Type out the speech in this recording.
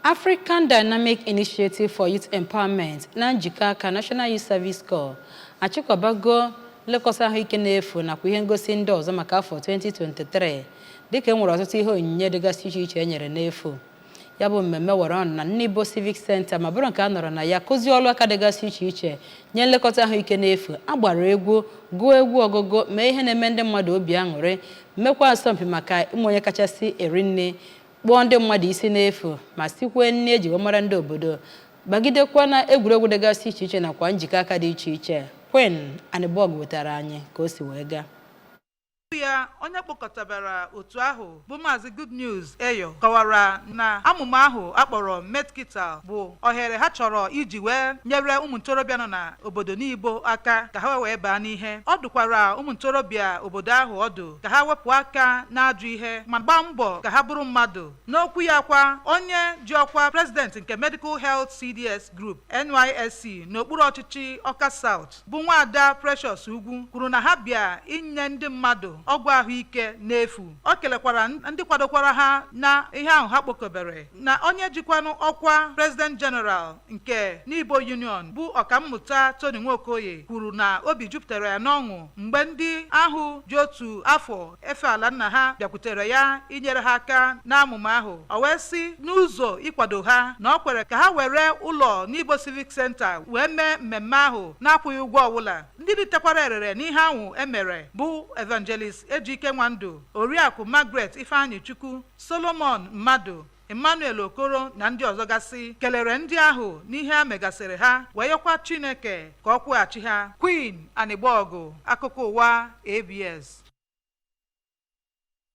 African Dynamic Initiative for Youth Empowerment na njikọ aka National Youth Service Corps achịkọbago nlekọta ahụike n'efu nakwa ihe ngosi ndị ọzọ maka afọ 2023, dịka e nwere ọtụtụ ihe onyinye dịgasị iche iche e nyere n'efu. Ya bụ mmemme were ọnọdụ na Nibo Civic Center ma bụrụ nke a nọrọ na ya kụzie ọlụ aka dịgasị iche iche, nye nlekọta ahụike n'efu, a gbara egwu, gụọ egwu ọgụgụ, mee ihe na-eme ndị mmadụ obi aṅụrị, mekwa asọmpi maka ịma onye kachasị eri nri, kpụọ ndị mmadụ isi n'efu ma sikwe nri eji wee mara ndị obodo, bagidekwa na egwuregwu dịgasị iche iche nakwa njikọ aka dị iche iche. Queen Anịbọg wetara anyị ka o si wee gaa. Ya onye kpọkọtabara otu ahụ bụ Maazị Goodnews Eyo kọwara na amụma ahụ akpọrọ Medkital bụ ohere ha chọrọ iji wee nyere ụmụ ntorobịa nọ n'obodo Nibo aka ka ha wee baa n'ihe. Ọ dụkwara ụmụ ntorobịa obodo ahụ ọdụ ka ha wepụ aka n'ajọ ihe ma gbaa mbọ ka ha bụrụ mmadụ. N'okwu ya kwa, onye ji ọkwa president nke Medical Health CDS Group NYSC n'okpuru ọchịchị Ọka South bụ Nwaada Precious Ugwu kwuru na ha bịa inye ndị mmadụ ọgwụ ahụike n'efu. O kelekwara ndị kwadokwara ha na ihe ahụ ha kpokọbere. Na onye jikwanụ ọkwa President General nke Nibo Union bụ Ọkammụta Tony Nwokoye kwuru na obi jupụtara ya n'ọṅụ mgbe ndị ahụ ji otu afọ efe ala nna ha bịakwutere ya inyere ha aka n'amụma ahụ. O wee sị n'ụzọ ịkwado ha na ọ kwere ka ha were ụlọ Nibo Civic Center wee mee mmemme ahụ na-akwụghị ụgwọ ọbụla. Ndị ritekwara erere n'ihe ahụ emere bụ Evangelist Ejike Nwandụ, Oriakụ Margaret Ifeanyị Chukwu, Solomon Mmadụ, Emmanuel Okoro na ndị ọzọ gasị kelere ndị ahụ n'ihe a megasịrị ha wee yọkwa Chineke ka ọ kwụghachi ha. Queen Anịgbọgụ, akụkọ ụwa ABS.